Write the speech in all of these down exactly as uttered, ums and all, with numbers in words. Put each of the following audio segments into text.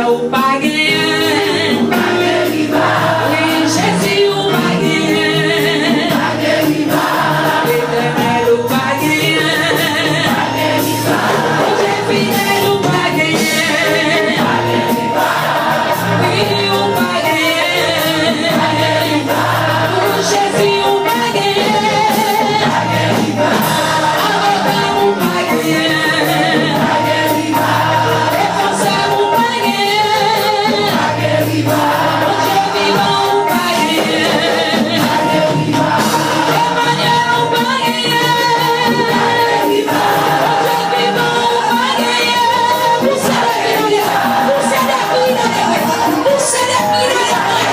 Ou pa genyen. Wi, Jezi, ou pa genyen. Letènèl, ou pa genyen. Bondye fidèl, ou pa genyen. Wi, ou pa genyen. Jezi, ou pa genyen. Avoka, ou pa genyen. Defansè, ou pa genyen. Bondye vivan, ou pa genyen. Emmanuel, ou pa genyen. Bondye vivan, ou pa genyen. Pouse de kri nan lè. Pouse de kri nan lè. Pouse de kri nan lè.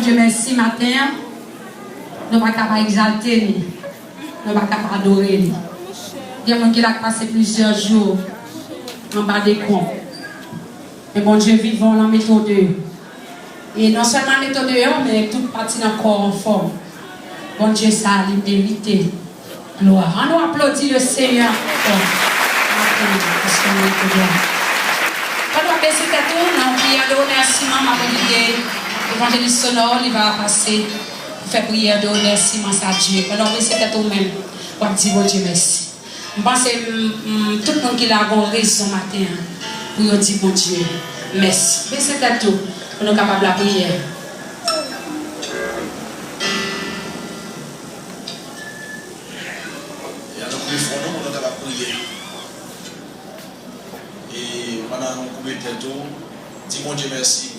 Bondye mèsi maten an. Nou pa ka pa egzalte li. Nou pa ka pa adore li. Gen moun ki la k pase plizyè jou anba dekonb. Men Bondye vivan, l an mete w deyò. E non sèlman l mete w deyò, men tout pati nan kò w anfòm. Bondye sa a, li merite glwa. Ann nou aplodi le Seyè ankò maten an, paske l merite glwa. Pandan w ap bese tèt ou, nan yon priyè de remèsiman, m ap envite evanjelis Sonò, li va pase pou fè priyè de remèsiman sa a Dye. Pandan w bese tèt ou menm, w ap di Bondye mèsi. M panse m, m, tout moun ki la gen yon rezon maten an pou yo di Bondye mèsi. Bese tèt ou pou nou kapab lapriyè. E ann nou kouvri fwon nou pou nou kapab priye. E pandan nou kouvri tèt ou, di Bondye mèsi.